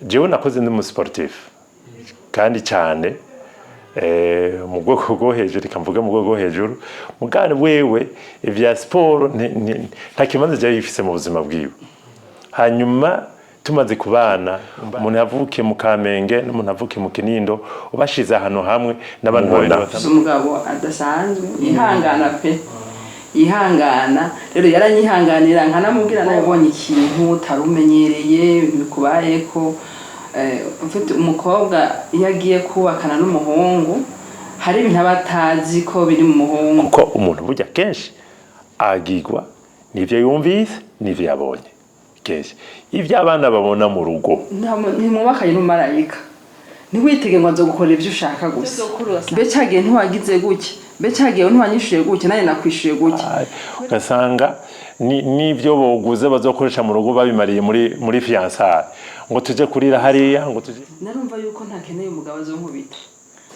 Jewe nakoze ndi umusportif kandi cyane, mu rwego rwo hejuru, reka mvuge mu rwego rwo hejuru. Mugani wewe ivya siporo nta kibanza byari bifise mu buzima bwiwe. Hanyuma tumaze kubana, umuntu yavukiye mu Kamenge n'umuntu avukiye mu Kinindo, ubashize ahantu hamwe n'abantu babiri Mfise umugabo adasanzwe, yihangana pe, yihangana. Rero yaranyihanganira, nkanamubwira nawe ubonye ikintu utari umenyereye bikubayeko. Ufite umukobwa, iyo agiye kubakana n'umuhungu, hari ibintu aba atazi ko biri mu muhungu. Kuko umuntu burya kenshi agigwa n'ivyo yumvise n'ivyo yabonye, kenshi ivyo abana babona mu rugo. Ntimwubakanye n'umumarayika, ntiwitege ngo azogukora ibyo ushaka gusa. Mbe cagihe ntiwagize gutya? Mbe cagihe ntiwanyishuye gutya? Nanjye nakwishuye gutya. Ugasanga n'ivyo boguze bazokoresha mu rugo babimariye muri fiançailles, ngo tuje kurira hariya, ngo tuje. Narumva yuko ntakeneye umugabo azonkubita,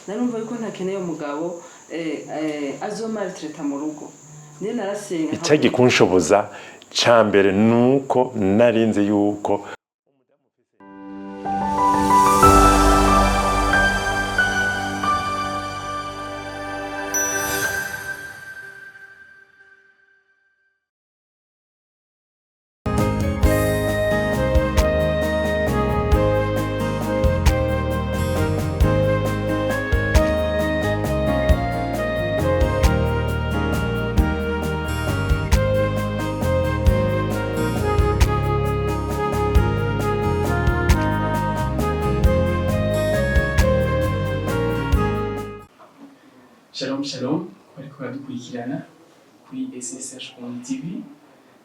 narumva yuko ntakeneye umugabo azomaltraita mu rugo. Niyo narasenga. Icagikunshoboza ca mbere nuko narinzi yuko Shalom shalom, bariko baradukurikirana kuri SSH on TV.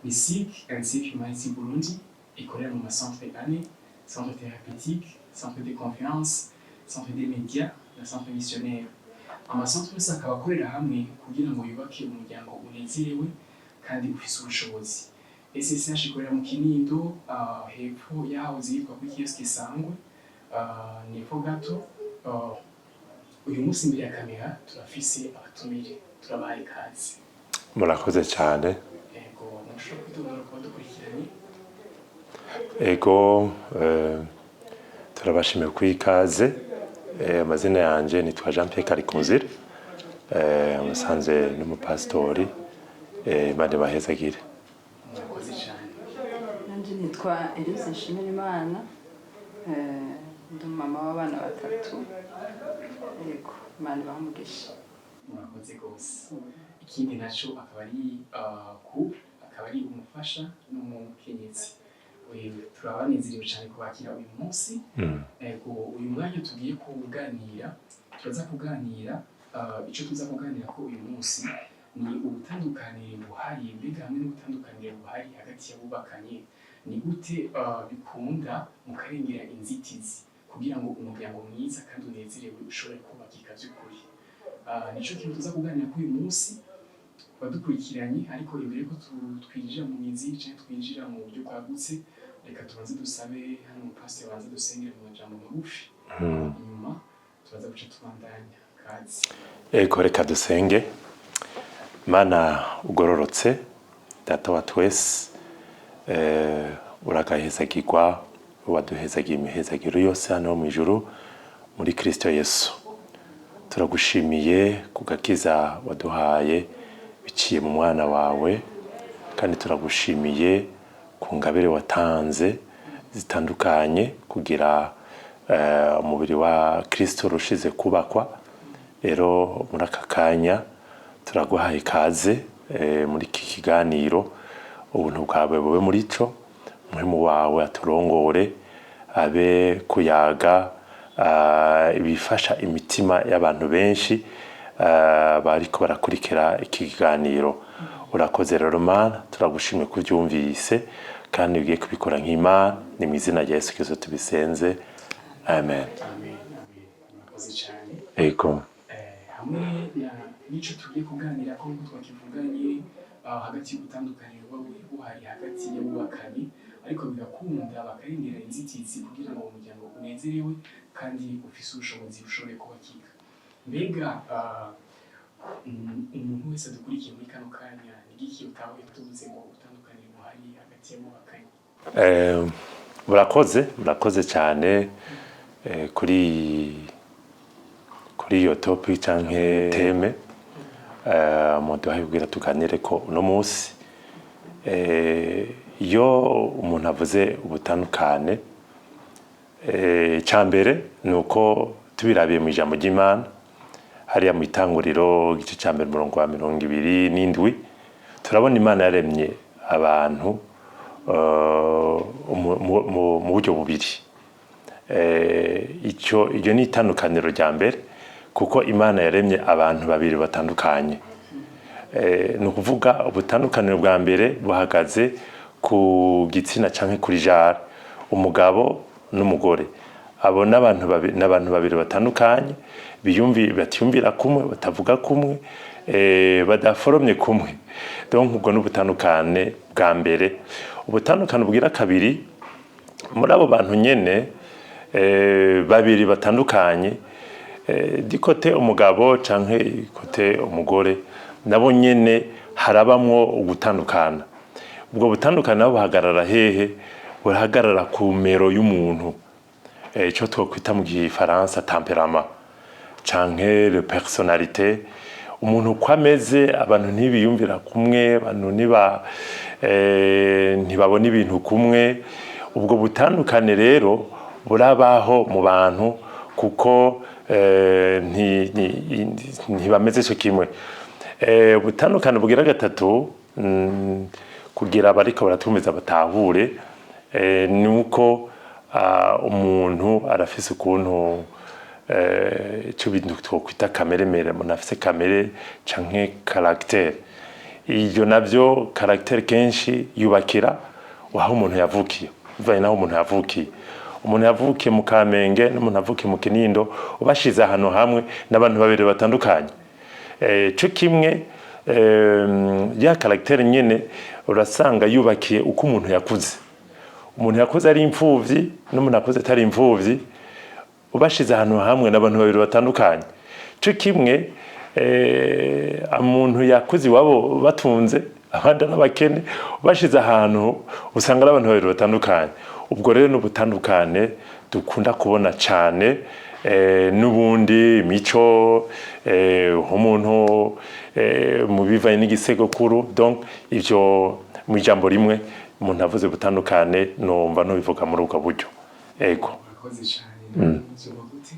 Ni SIC and Safe Humanity Burundi, ikorera mu macentre ane: centre thérapeutique, centre de conférence, centre des médias na centre missionnaire. Amacentre yose akaba akorera hamwe kugira ngo yubake umuryango unezerewe kandi ufise ubushobozi. SSH ikorera mu Kinindo, hepfo yahoze yitwa kuri kiosque Sangwe, ni hepfo gato. Uyu munsi imbere ya kamera turafise abatumire, turabaha ikaze. Murakoze cyane. Ego, mushobora kwitondera kuba dukurikiranye. Ego, turabashimiye kuri ikaze. Amazina yanje nitwa Jean Pierre Karikunzira, musanze n'umupasitori. Imana ibahezagire. Murakoze cyane. Nanje nitwa Elise Nshimirimana, ndi umumama w'abana batatu. Yego, Imana ibahe umugisha. Murakoze rwose. Ikindi naco akaba ari ku akaba ari umufasha n'umukenyezi. Turabanezerewe cyane kubakira uyu munsi. Ego, uyu mwanya tugiye kuganira, turaza kuganira, ico tuza kuganira ko uyu munsi ni ubutandukanire buhari, mbega hamwe n'ubutandukanire buhari hagati y'abubakanye, ni gute bikunda mukarengera inzitizi kugira ngo umuryango mwiza kandi unezerewe ushobore kubakika by'ukuri? Nico kintu tuza kuganira kuri uyu munsi badukurikiranye. Ariko imbere yuko twinjira mu mizi canke twinjira mu buryo bwagutse, reka tubanze dusabe hano umupasiteri banze dusengere mu majambo magufi, inyuma turaza guca tubandanya. Kazi. Ego, reka dusenge. Mana ugororotse, Data wa twese, uragahezagirwa, waduhezagiye imihezagiro yose hano mu ijuru muri Kristo Yesu. Turagushimiye ku gakiza waduhaye biciye mu mwana wawe, kandi turagushimiye ku ngabire watanze zitandukanye kugira umubiri wa Kristo urushize kubakwa. Rero muri aka kanya turaguhaye ikaze muri iki kiganiro. Ubuntu bwawe bube muri co, Muhemu wawe aturongore, abe kuyaga ibifasha imitima y'abantu benshi bariko barakurikira iki kiganiro. Urakoze rero Mana, turagushimye kubyumvise kandi ugiye kubikora nk'Imana. Ni mu izina rya Yesu Kristo tubisenze, amen. Amen, amen. Murakoze cyane. Ego. Hamwe na n'ico tugiye kuganira ko, nk'uko twakivuganye, hagati y'ubutandukaniro buba buhari hagati y'abubakanye, ariko bigakunda bakarengera inzitizi kugira ngo umuryango unezerewe kandi ufise ubushobozi ushobore kubakika. Mbega umuntu wese adukurikiye muri kano kanya, ni igiki utahuye tuvuze ngo ubutandukaniro buhari hagati y'abubakanye? Murakoze, murakoze cyane kuri iyo topic canke thème muduhaye kugira tuganire ko uno munsi. Iyo umuntu avuze ubutandukane, icya mbere ni uko tubirabiye mu ijambo ry'Imana, hariya mu Itanguriro, igice cya mbere, umurongo wa 27, turabona Imana yaremye abantu mu buryo bubiri. Icyo iryo ni itandukaniro rya mbere, kuko Imana yaremye abantu babiri batandukanye. Ni ukuvuga ubutandukaniro bwa mbere buhagaze ku gitsina canke kuri genre, umugabo n'umugore. Abo n'abantu babiri, n'abantu babiri batandukanye, biyumvi batiyumvira kumwe, batavuga kumwe, badaforomye kumwe. Donc ubwo n'ubutandukane bwa mbere. Ubutandukane bwira kabiri, muri abo bantu nyene babiri batandukanye, du côté umugabo canke côté umugore, nabo nyene harabamwo ugutandukana. Ubwo butandukane nabo buhagarara hehe? Burahagarara ku mero y'umuntu, ico twokwita mu gifaransa tempérament canke le personnalité. Umuntu uko ameze, abantu ntibiyumvira kumwe, abantu ntibabona ibintu kumwe. Ubwo butandukane rero burabaho mu bantu, kuko ntibameze cyo kimwe. Ubutandukane bugira gatatu, kugira abariko baratumviza batahure, ni uko umuntu arafise ukuntu ico bintu twokwita kamere mere, umuntu afise kamere canke caractère. Iyo navyo caractère kenshi yubakira aho umuntu yavukiye, bivanye n'aho umuntu yavukiye. Umuntu yavukiye mu Kamenge n'umuntu yavukiye mu Kinindo, ubashize ahantu hamwe, n'abantu babiri batandukanye. Co kimwe ya caractère nyene urasanga yubakiye uko umuntu yakuze. Umuntu yakuze ari imfuvyi n'umuntu yakuze atari imfuvyi, ubashize ahantu hamwe, n'abantu babiri batandukanye. Co kimwe umuntu yakuze iwabo batunze, abandi ari abakene, ubashize ahantu usanga ari abantu babiri batandukanye. Ubwo rero n'ubutandukane dukunda kubona cane. N'ubundi imico, umuntu mu bivanye n'igisegukuru. Donc ivyo mu ijambo rimwe, umuntu avuze butandukane, numva nubivuga muri ubwo buryo. Ego. Murakoze cyane. Uzoba gute?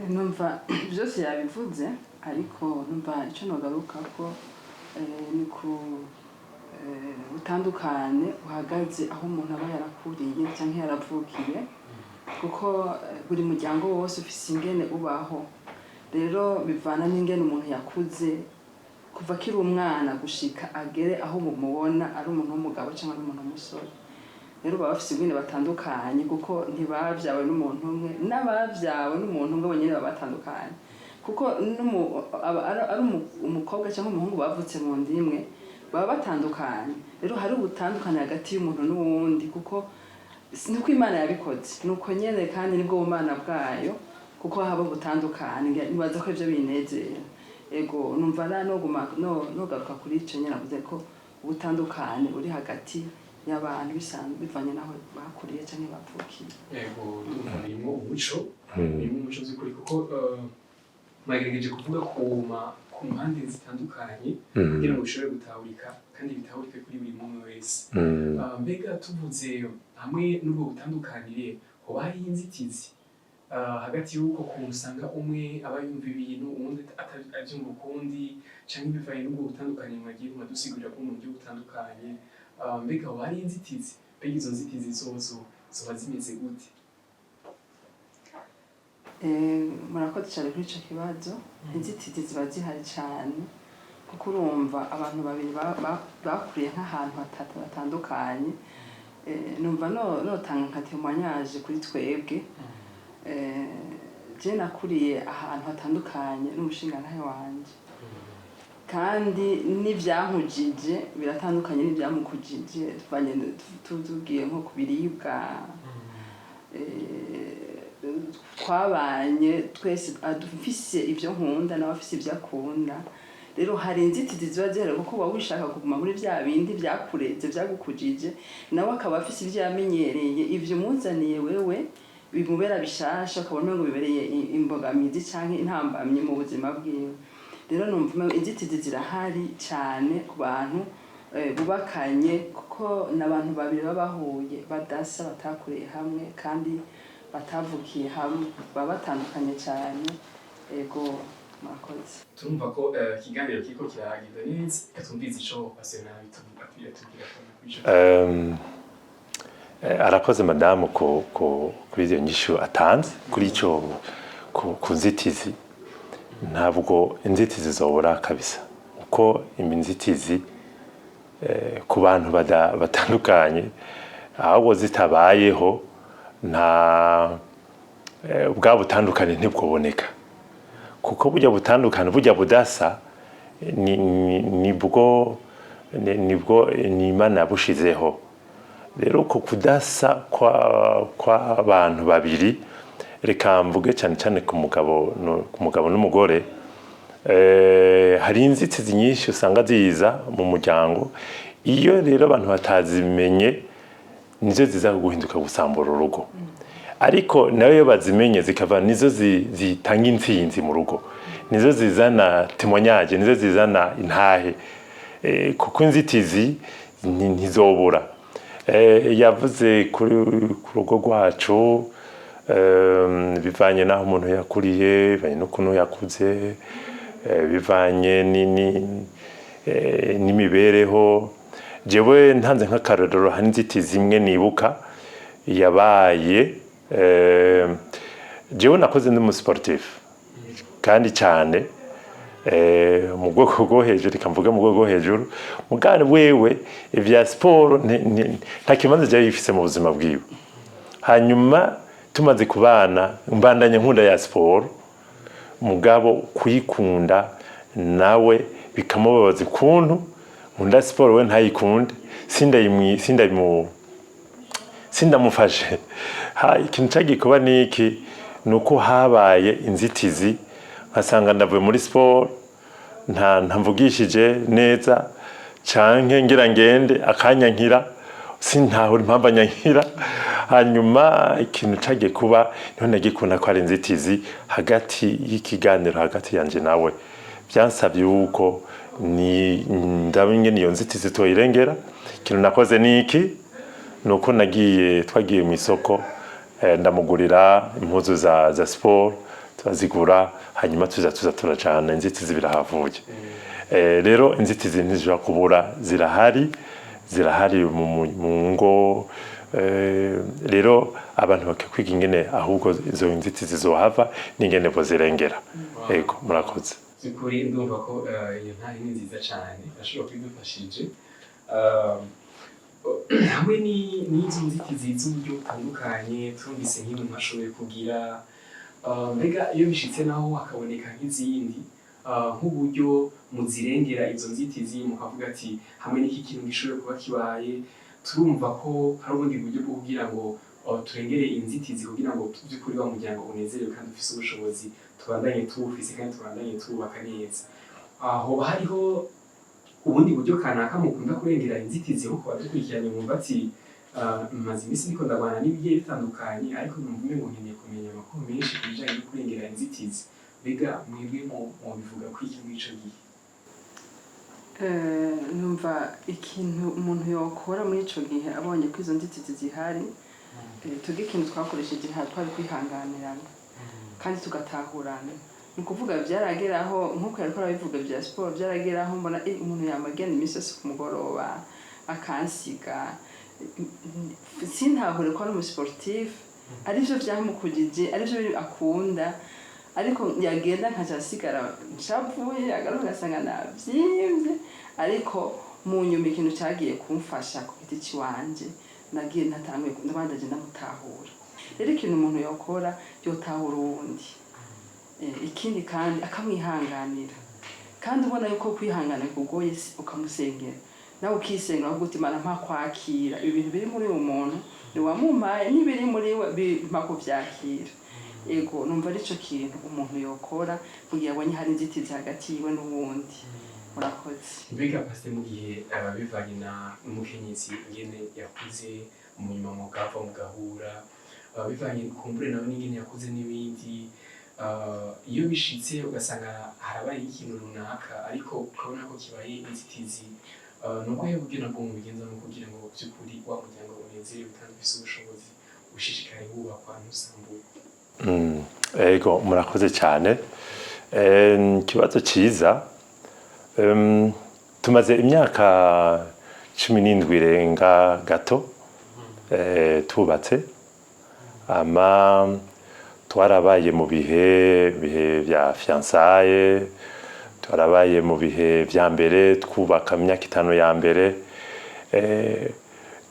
Numva byose yabivuze, ariko numva icyo nogaruka ko ni ku butandukane buhagaze aho umuntu aba yarakuriye cyangwa yaravukiye, kuko buri muryango wose ufise ingene ubaho. Rero bivana n'ingene umuntu yakuze kuva akiri umwana gushika agere aho mumubona ari umuntu w'umugabo cyangwa ari umuntu w'umusore. Rero baba bafise ingene batandukanye, kuko ntibavyawe n'umuntu umwe. N'abavyawe n'umuntu umwe bonyene baba batandukanye, kuko ari umukobwa cyangwa umuhungu bavutse mu nda imwe, baba batandukanye. Rero hari ubutandukane hagati y'umuntu n'uwundi, kuko niko Imana yabikoze, nuko nyene, kandi nibwo bumana bwayo, kuko haba ubutandukane. Nibaza ko ivyo binezera. Ego, numva na noguma no nogaruka kuri ico nyene avuze ko ubutandukane buri hagati y'abantu bisanzwe bivanye n'aho bakuriye canke bavukiye. Yego, ndumva birimo umuco by'ukuri, kuko mwagerageje kuvuga ku mpande zitandukanye kugira ngo bishobore gutahurika kandi bitahurike kuri buri muntu wese. Mbega tuvuze hamwe n'ubwo butandukanire, hoba hariho inzitizi hagati y'uko kuntu usanga umwe aba yumva ibintu, uwundi abyumva ukundi, canke bivanye n'ubwo butandukanye mwagiye muradusigurira ko mu buryo butandukanye? Mbega hoba hariho inzitizi? Mbega izo nzitizi zozo zoba zimeze gute? Murakoze cyane kuri ico kibazo. Inzitizi ziba zihari cyane, kuko urumva abantu babiri bakuriye nk'ahantu hatatu batandukanye. Numva notanga nka témoignage kuri twebwe. Je nakuriye ahantu hatandukanye n'umushingantahe wanje, kandi n'ivyankujije biratandukanye n'ivyamukujije. Tuvanye tugiye nko ku biribwa, twabanye twese mfise ibyo nkunda nawe afise ibyo akunda. Rero hari inzitizi ziba zihari, kuko uba wishaka kuguma muri vya bindi vyakureze, vyagukujije, nawe akaba afise ivyo yamenyereye. Ivyo umuzaniye wewe bimubera bishasha, ukabona ngo bibereye imbogamizi canke intambamyi mu buzima bwiwe. Rero numva umengo inzitizi zirahari cane ku bantu bubakanye, kuko n'abantu babiri baba bahuye badasa, batakuriye hamwe kandi batavukiye hamwe, baba batandukanye cane. Ego, murakoze. Turumva ko ikiganiro kiriko kiragenda neza. Reka twumvirize ico Pastor nawe yatubwira kuri ico. Arakoze madamu kuri iyo nyishu atanze kuri ico ku nzitizi. Ntabwo inzitizi zobura kabisa, uko inzitizi ku bantu batandukanye, ahubwo zitabayeho nta bwa butandukane ntibwoboneka, kuko burya butandukane, burya budasa, nibwo ni Imana yabushizeho. Rero uko kudasa kw'abantu babiri, reka mvuge cyane cyane ku mugabo ku mugabo n'umugore, hari inzitizi nyinshi usanga ziza mu muryango. Iyo rero abantu batazimenye, nizo ziza guhinduka gusambura urugo. Ariko nayo iyo bazimenye zikava, nizo zitanga intsinzi mu rugo, nizo zizana témoignage, nizo zizana intahe, kuko inzitizi ntizobura. Yavuze ku rugo rwacu, bivanye n'aho umuntu yakuriye, bivanye n'ukuntu yakuze, bivanye n'imibereho. Jewe ntanze nk'akarorero, hari inzitizi imwe nibuka yabaye. Jewe nakoze ndi umusportif kandi cyane, mu rwego rwo hejuru, reka mvuge mu rwego rwo hejuru. Mugabo wewe ivya siporo nta kibanza byari bifise mu buzima bwiwe. Hanyuma tumaze kubana, mbandanye nkunda ya siporo, mugabo kuyikunda nawe bikamubabaza ukuntu nkunda siporo we ntayikunde. Sindamufashe. Ha, ikintu cagiye kuba niki? Ni uko habaye inzitizi, nkasanga ndavuye muri siporo ntamvugishije neza, canke ngira ngende akanyankira, sintahura impamvu anyankira. Hanyuma ikintu cagiye kuba, niho nagikunda ko ari inzitizi hagati y'ikiganiro hagati yanje nawe. Byansabye yuko ni ndaba ingene iyo nzitizi toyirengera. Ikintu nakoze ni iki? Ni uko nagiye, twagiye mu isoko, ndamugurira impuzu za siporo, turazigura, hanyuma tuza turajana, inzitizi birahavuye. Rero inzitizi ntizishobora kubura, zirahari, zirahari mu ngo. Rero abantu bakwiga ingene ahubwo izo nzitizi zohava n'ingene bozirengera. Ego, murakoze. By'ukuri ndumva ko iyo ntari ni nziza cyane, irashobora kuba idufashije. Hamwe n'izo nzitizi z'uburyo butandukanye twumvise, nk'imwe mwashoboye kugira, mbega iyo bishitse naho hakaboneka nk'izindi, nk'uburyo muzirengera izo nzitizi, mukavuga ati hamwe n'iki kintu gishoboye kuba kibaye, turumva ko hari ubundi buryo bwo kugira ngo turengere inzitizi, kugira ngo by'ukuri wa muryango unezerewe kandi ufise ubushobozi tubandanye tuwufise kandi tubandanye tuwubaka neza. Hoba hariho ubundi buryo kanaka mukunda kurengera inzitizi, nko kuba dukurikiranye mwumva ati maze iminsi ndiko ndagwana n'ibigiye bitandukanye, ariko numva umengo nkeneye kumenya amakuru menshi ku bijanye no kurengera inzitizi? Mbega mwebwe mubivuga kwiki muri ico gihe? Numva ikintu umuntu yokora muri ico gihe abonye ko izo nzitizi zihari, tuge ikintu twakoresheje nta twari kwihanganirana kandi tugatahurana. Ni ukuvuga byarageraho, nk'uko yariko arabivuga bya siporo, byarageraho mbona umuntu yamagenda iminsi yose ku mugoroba akansiga, sintahure ko ari umusportif, arivyo vyamukujije, arivyo akunda, ariko yagenda nkaca asigara nshavuye, agaruka agasanga navyimvye. Ariko mu nyuma ikintu cagiye kumfasha ku giti ciwanje, nagiye natanguye ndabandaje ndamutahura. Rero ikintu umuntu yokora, yotahura uwundi. Ikindi kandi akamwihanganira, kandi ubona yuko kwihangana kugoye, ukamusengera, nawe ukisengera, uvuga uti: "Imana, mpa kwakira ibi bintu biri muri uyu muntu, ni wamumpaye, n'ibiri muri we bimpa kuvyakira." Ego, numva arico kintu umuntu yokora kugira abonye hari inzitizi hagati yiwe n'uwundi. Murakoze. Mbega pasite, mu gihe bivanye na n'umukenyezi ingene yakuze, munyuma mugapfa mugahura, bivanye kumbure nawe n'ingene yakuze n'ibindi, iyo bishitse ugasanga harabaye ikintu runaka ariko ukabona ko kibaye inzitizi, ni ubuhe buryo nabwo mubigenza no kugira ngo by'ukuri wa muryango unezerewe kandi ufise ubushobozi ushishikare wubakwa, ntusambuke? Ego, murakoze cyane. Ikibazo cyiza. Tumaze imyaka 17 irenga gato tubatse. Ama twarabaye mu bihe bya fiançailles, twarabaye mu bihe vya mbere twubaka, mu myaka 5 ya mbere.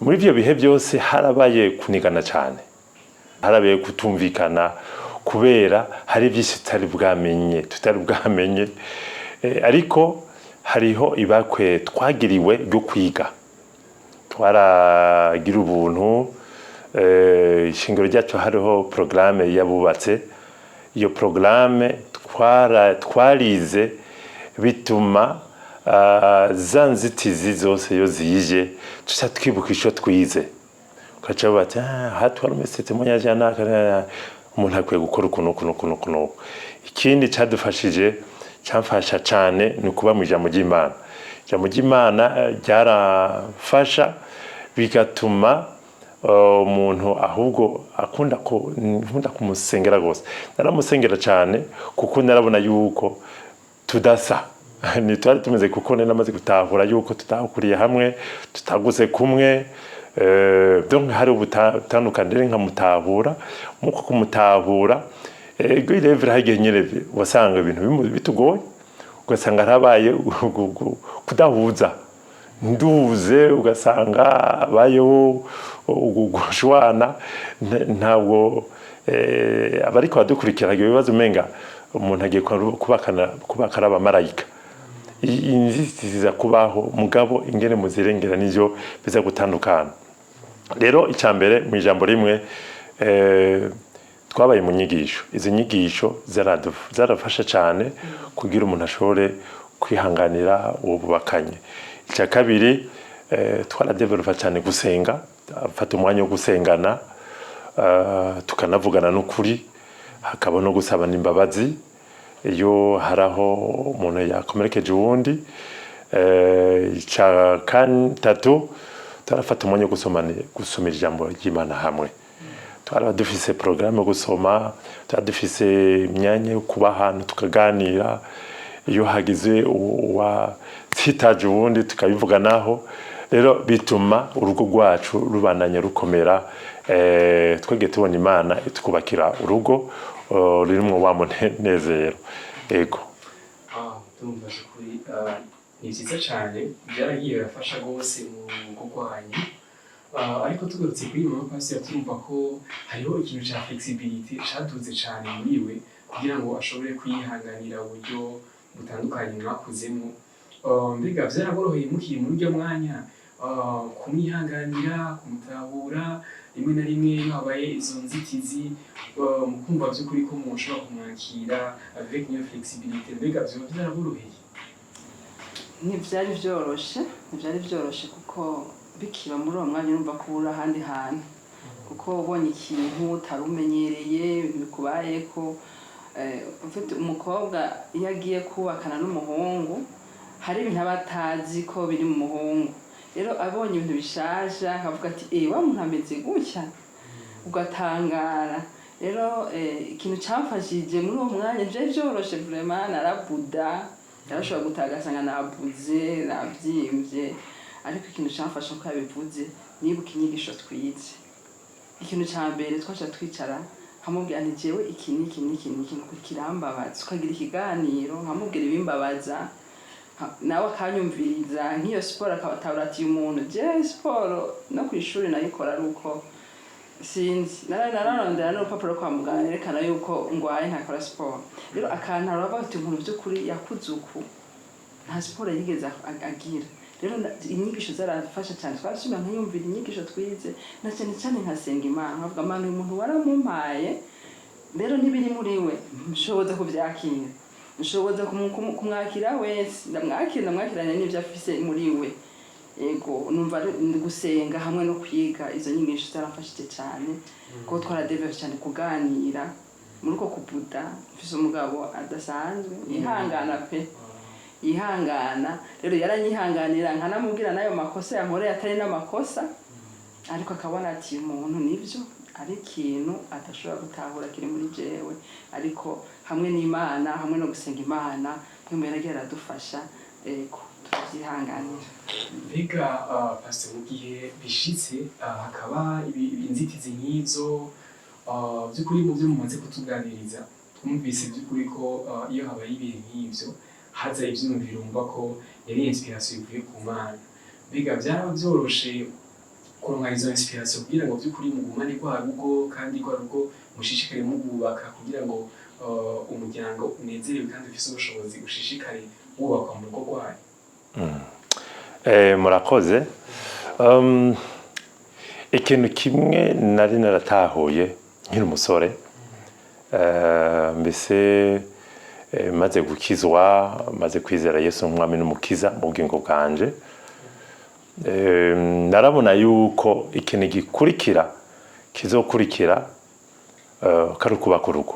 Muri ivyo bihe byose harabaye kunigana cyane, harabaye kutumvikana, kubera hari byinshi tutari bwamenye. Ariko hariho ibakwe twagiriwe ryo kwiga, twaragira ubuntu. Ishingiro ryacu hariho porogaramu yabubatse. Iyo porogaramu twarize, bituma za nzitizi zose iyo zije tuca twibuka ico twize, ugaca bati: "Ah, twarumese témoignage naka, umuntu akwiye gukora ukuntu ukuntu ukuntu ukuntu." Ikindi cadufashije, camfasha cane, ni ukuba mu ijambo ry'Imana. Ijambo ry'Imana ryaramfasha, bigatuma umuntu ahubwo akunda ko nkunda kumusengera rwose. Naramusengera cyane kuko narabona yuko tudasa, ntitwari tumeze, kuko nari namaze gutahura yuko tutakuriye hamwe, tutaguze kumwe. Donc hari ubutandukane, nkamutahura. Muko kumutahura, ego, irevure hagiye nyene wasanga ibintu bitugoye, ugasanga harabaye kudahuza, nduze, ugasanga habayeho gushwana. Ntabwo abariko badukurikira ibibazo umenga umuntu agiye kubaka ari abamarayika. Inzitizi ziza kubaho, mugabo ingene muzirengera nivyo biza gutandukana. Rero icya mbere, mu ijambo rimwe, twabaye mu nyigisho. Izi nyigisho zarafasha cyane kugira umuntu ashobore kwihanganira uwo bubakanye. Icya kabiri, twaradevelopa cyane gusenga, afata umwanya wo gusengana, tukanavugana n'ukuri, hakaba no gusabana imbabazi iyo hari aho umuntu yakomerekeje uwundi. Icya gatatu, turafata umwanya wo gusomera ijambo ry'Imana hamwe. Twaraba dufise porogaramu yo gusoma, twaba dufise imyanya yo kuba ahantu tukaganira. Iyo hagize uwatsitaje uwundi, tukabivuganaho. Rero bituma urugo rwacu rubananya rukomera. Twagiye tubona Imana itwubakira urugo rurimwo wa munezero. Ego. Ah, ndumva by'ukuri ni byiza cyane, byaragiye birafasha rwose mu rugo rwanyu. Ariko tugarutse kuri mama Pasiteri, turumva ko hariho ikintu cya flexibility caduze cyane muri we kugira ngo ashobore kwihanganira uburyo butandukanye mwakuzemo. Mbega byaraboroheye mukiri muri urya mwanya kumwihanganira, kumutahura rimwe na rimwe iyo habaye izo nzitizi, mukumva by'ukuri ko mushobora kumwakira avec niyo flexibilité? Mbega vyoba vyaraboroheye? Ntibyari byoroshe, ntibyari byoroshe, kuko bikiba muri uwo mwanya urumva ko ubura ahandi hantu, kuko ubonye ikintu utari umenyereye, ibintu bikubayeko. Ufite umukobwa, iyo agiye kubakana n'umuhungu, hari ibintu aba atazi ko biri mu muhungu. Rero abonye ibintu bishaje akavuga ati: "Eh, wa muntu ameze gutya", ugatangara. Rero ikintu camfashije muri uwo mwanya, vyari vyoroshe vraiment, narabuda, narashobora gutaha agasanga nabuze, navyimvye. Ariko ikintu camfasha, nkuko yabivuze, nibuka inyigisho twize. Ikintu ca mbere, twaca twicara, nkamubwira nti: "Jewe iki n'iki n'iki n'iki kirambabaza", tukagira ikiganiro, nkamubwira ibimbabaza, nawe akanyumviriza. Nk'iyo siporo, akabatahura ati: "Uyu muntu, jewe siporo no kw'ishuri nayikora ari uko sinzi, nararondera n'urupapuro kwa muganga yerekana yuko ngwaye ntakora siporo." Rero akantu avuga ati: "Umuntu by'ukuri yakuze uku, nta siporo yigeze agira." Rero inyigisho zarafasha cyane. Twasubira nkiyumvira inyigisho twize, na cyane cyane nkasenga Imana, nkavuga: "Mana, uyu muntu waramumpaye." Rero ntibiri muri we, nshoboza kuvyakira, nshoboza kumwakira wese, ndamwakira, ndamwakiranya n'ivyo afise muri we. Ego, numva ari gusenga hamwe no kwiga izo nyigisho zarafashije cyane, kuko twaradevye cyane kuganira muri uko kubuda. Mfise umugabo adasanzwe, yihangana pe, yihangana. Rero yaranyihanganira, nkanamubwira n'ayo makosa yankoreye atari n'amakosa, ariko akabona ati umuntu nibyo ari ikintu adashobora gutahura kiri muri jewe. Ariko hamwe n'Imana, hamwe no gusenga Imana, mwe yaragiye aradufasha. Ego, turabyihanganira. Mbega pastor, mu gihe bishitse hakaba inzitizi nk'izo, by'ukuri mu byo mumaze kutuganiriza twumvise by'ukuri ko iyo habaye ibintu nk'ivyo haza ivyiyumviro, wumva ko yari inspiration ivuye ku Mana. Mbega byaba byoroshe kuronka izo inspiration kugira ngo by'ukuri mugumane rwa rugo, kandi rwa rugo mushishikare mugubaka, kugira ngo umuryango unezerewe kandi ufise ubushobozi ushishikare wubakwa mu rugo rwayo? Murakoze. Ikintu kimwe nari naratahuye nkiri umusore, mbese maze gukizwa, maze kwizera Yesu nk'umwami n'umukiza mu bugingo bwanje, narabona yuko ikintu gikurikira kizokurikira kari ukubaka urugo.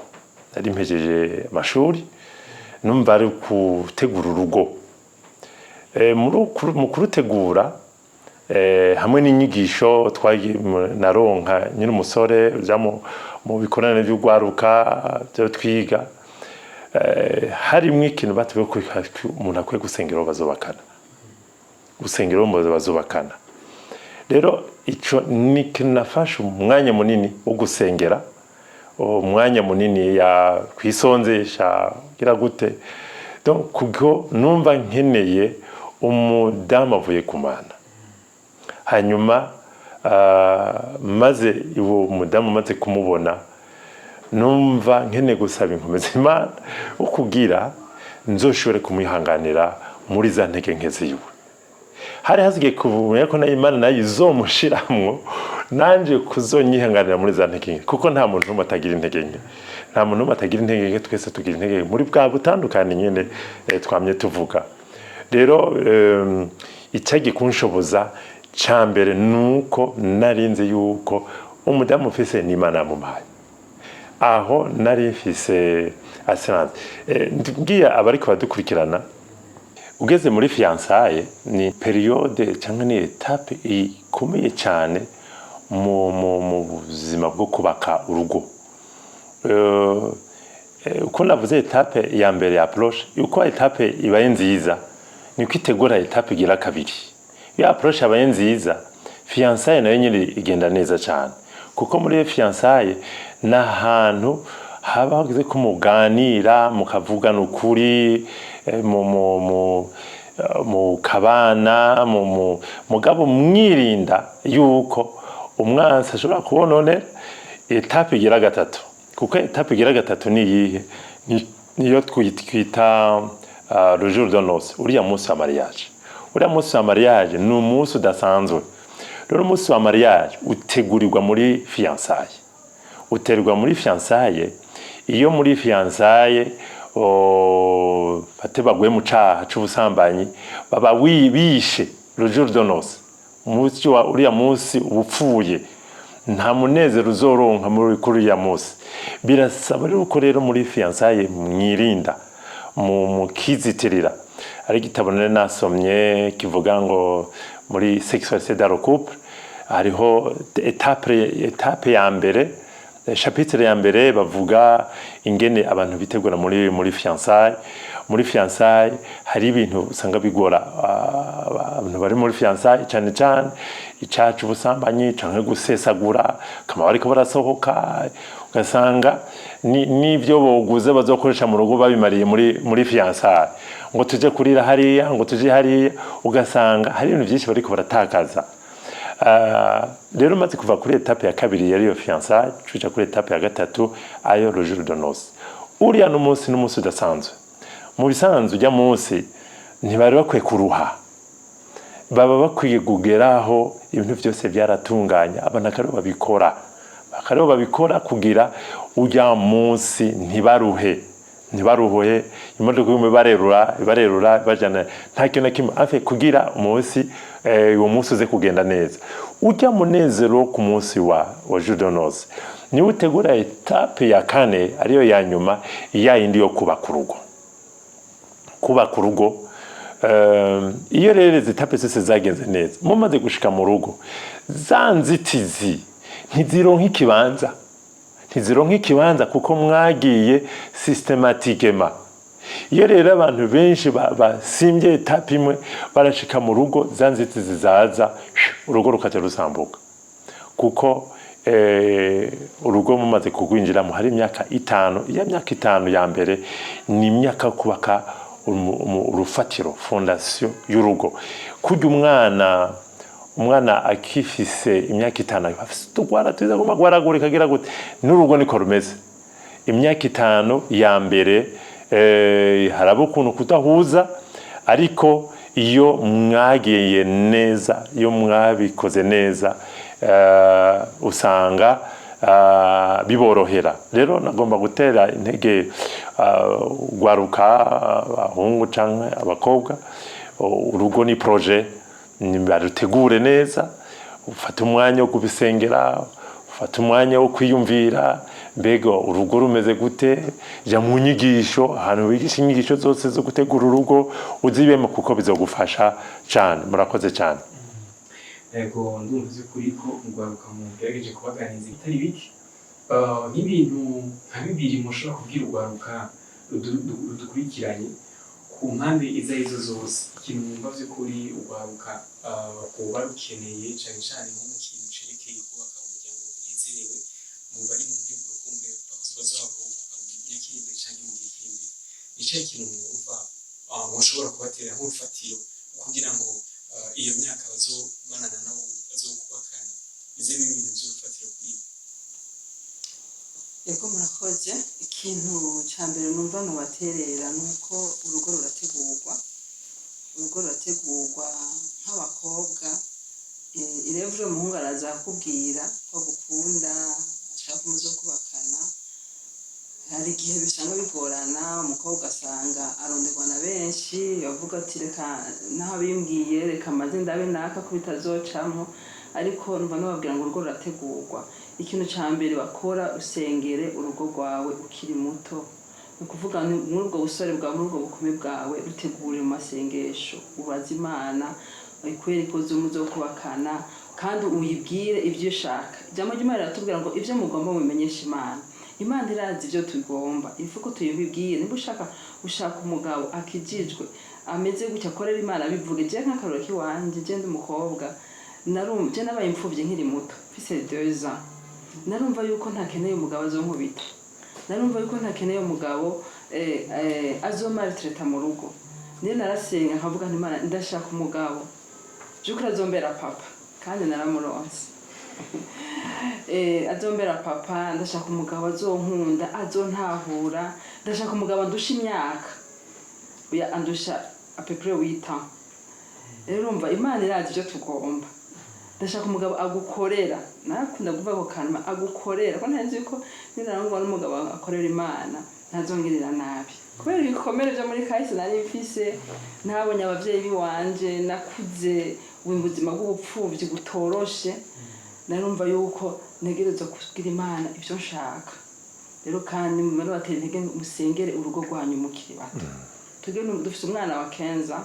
Nari mpejeje amashuri, numva ari gutegura urugo. Mu kurutegura, hamwe n'inyigisho twagiye naronka nyine umusore uja mu bikorane vy'urwaruka byo twiga, harimwo ikintu batubwiye ko umuntu akwiye gusengera uwo bazubakana, gusengera uwo bazubakana. Rero ico ni ikintu nafashe umwanya munini wo gusengera, umwanya munini ya kwisonzesha gira gute. Donc kuko numva nkeneye umudamu avuye ku Mana. Hanyuma maze uwo mudamu maze kumubona, numva nkeneye gusaba inkomezi Imana wo kugira nzoshobore kumwihanganira muri za ntege nke ziwe. Hari hasigaye kumenya ko nayo Imana nayo izomushiramwo nanje kuzonyihanganira muri za ntege nke, kuko nta muntu n'umwe atagira intege nke, nta muntu n'umwe atagira intege nke. Twese tugira intege nke muri bwa butandukane nyene twamye tuvuga. Rero icyagiye kunshoboza ca mbere nuko narinzi yuko umudamu mfise ni Imana yamumpaye. Aho nari mfise assurance. Mbwiye abariko badukurikirana, ugeze muri fiançailles ni période cyangwa ni étape ikomeye cyane mu buzima bwo kubaka urugo. Uko navuze étape ya mbere ya approche, uko étape ibaye nziza niko itegura étape igira kabiri. Iyo approche yabaye nziza, fiançailles nayo nyine igenda neza cyane, kuko muri fiançailles ni ahantu haba hageze ko muganira, mukavugana ukuri, mukabana mugabo mwirinda yuko umwansi ashobora kubononera étape igira gatatu. Kuko étape igira gatatu ni iyihe? Niyo twita le jour de noces, uriya munsi wa mariage. Uriya munsi wa mariage ni umunsi udasanzwe. Rero umunsi wa mariage utegurirwa muri fiançailles, uterwa muri fiançailles. Iyo muri fiançailles fate baguye mu caha c'ubusambanyi, baba bishe le jour de noces. Umunsi wa uriya munsi uba upfuye, nta munezero uzoronka muri kuri uriya munsi. Birasaba rero ko rero muri fiançailles mwirinda, mukizitirira. Ari igitabo nari nasomye kivuga ngo muri sexualité dans le couple hariho étape ya mbere, chapitre ya mbere bavuga ingene abantu bitegura muri fiançailles. Muri fiançailles hari ibintu usanga bigora abantu bari muri fiançailles, cyane cyane icaca ubusambanyi canke gusesagura, kama bariko barasohoka, ugasanga n'ivyo boguze bazokoresha mu rugo babimariye muri fiançailles, ngo tuje kurira hariya, ngo tuje hariya, ugasanga hari ibintu byinshi bariko baratakaza. Rero maze kuva kuri étape ya kabiri yariyo fiançailles, tuja kuri étape ya gatatu, ayo le jour de noces. Uriya n'umunsi udasanzwe. Mu bisanzwe ujya munsi ntibari bakwiye kuruha, baba bakwiye kugeraho ibintu byose byaratunganya, abantu akaribo babikora. Akaribo babikora kugira ujya munsi ntibaruhe, ntibaruhe, imodoka igume barerura, barerura, bajana, nta kintu na kimwe afe, kugira umunsi uwo munsi uze kugenda neza. Ujya munezero wo ku munsi wa jour de noces niwe utegura étape ya kane, ariyo ya nyuma, ya yindi yo kubaka urugo. Kubaka urugo, iyo rero izi étapes zose zagenze neza, mumaze gushika mu rugo, za nzitizi ntizironka ikibanza, ntizironka ikibanza, kuko mwagiye systématiquement. Iyo rero abantu benshi basimbye étape imwe, barashika mu rugo, za nzitizi zaza, urugo rukaca rusambuka, kuko urugo mumaze kugwinjiramo hari imyaka 5. Iyo myaka 5 ya mbere ni imyaka yo kubaka urufatiro, fondation y'urugo. Kurya umwana akifise imyaka 5 afise utugwara twiza, agomba gwaragurika, agira gute, n'urugo niko rumeze. Imyaka 5 ya mbere haraba ukuntu kudahuza, ariko iyo mwagiye neza, iyo mwabikoze neza, usanga biborohera. Rero nagomba gutera intege ugwaruka, abahungu canke abakobwa: urugo ni projet, barutegure neza. Ufate umwanya wo kubisengera, ufate umwanya wo kwiyumvira: mbega urugo rumeze gute? Jya mu nyigisho, ahantu bigisha inyigisho zose zo gutegura urugo, uzibemo, kuko bizogufasha cyane. Murakoze cyane. Yego, ndumva by'ukuri ko urwaruka mugerageje kubaganiriza ibitari bike. Nk'ibintu nka bibiri mushobora kubwira urwaruka rudukurikiranye ku mpande izo arizo zose, ikintu mwumva by'ukuri urwaruka rwoba rukeneye cane cane nko mu kintu cerekeye kubaka umuryango unezerewe, mu bari mu nteguro kumbure bazoba bubaka mu myaka iri imbere canke mu gihe kiri imbere, ni icahe kintu mwumva mushobora kubatera nk'urufatiro kugira ngo iyo myaka bazobanana nabo bazokubakana ize bibe ibintu vy'urufatiro kuri bo? Ego, murakoze. Ikintu cya mbere numva nubaterera ni uko urugo rurategurwa, urugo rurategurwa. Nk'abakobwa, irevure umuhungu araza akubwira ko agukunda, ashaka umuzokubakana. Hari igihe bisanga bigorana, umukobwa asanga aronderwa na benshi, bavuga ati: "Reka naho abimbwiye, reka maze ndabe naka ko bitazocamwo." Ariko numva nababwira ngo urugo rurategurwa. Ikintu ca mbere bakora, usengere urugo rwawe ukiri muto. Ni ukuvuga muri ubwo busore bwawe, muri ubwo bukumi bwawe, rutegure mu masengesho, ubaze Imana ikwereke muzokubakana, kandi uyibwire ibyo ushaka. Ijambo ry'Imana riratubwira ngo ibyo mugomba mubimenyeshe Imana. Imana irazi ibyo tugomba, ifu ko tuyibibwire. Niba ushaka umugabo akijijwe, ameze gutya, akorera Imana, bivuge. Je nk'akarorero k'iwanje, je ndi umukobwa, narumva je nabaye imfuvyi nkiri muto, mfise 2 ans. Narumva yuko ntakeneye umugabo azonkubita, narumva yuko ntakeneye umugabo azomaltraita mu rugo. Niyo narasenga nkavuga nti: "Imana, ndashaka umugabo by'ukuri azombera papa." Kandi naramuronse. Azombera papa. Ndashaka umugabo azonkunda, azontahura. Ndashaka umugabo andusha imyaka. Oya, andusha à peu près 8 ans. Rero urumva, Imana irazi ibyo tugomba. Ndashaka umugabo agukorera. Narakunda kuvuga ako kantu, agukorera, ko ntazi yuko ninarangwa n'umugabo akorera Imana ntazongirira nabi, kubera ibikomere byo muri kahise nari mfise. Ntabonye abavyeyi biwanje, nakuze ubu buzima bw'ubupfuvyi butoroshe. Narumva yuko ntegerezwa kubwira Imana ibyo nshaka. Rero kandi mumere batera intege, musengere urugo rwanyu mukiri bato. Twebwe dufise umwana wa 15,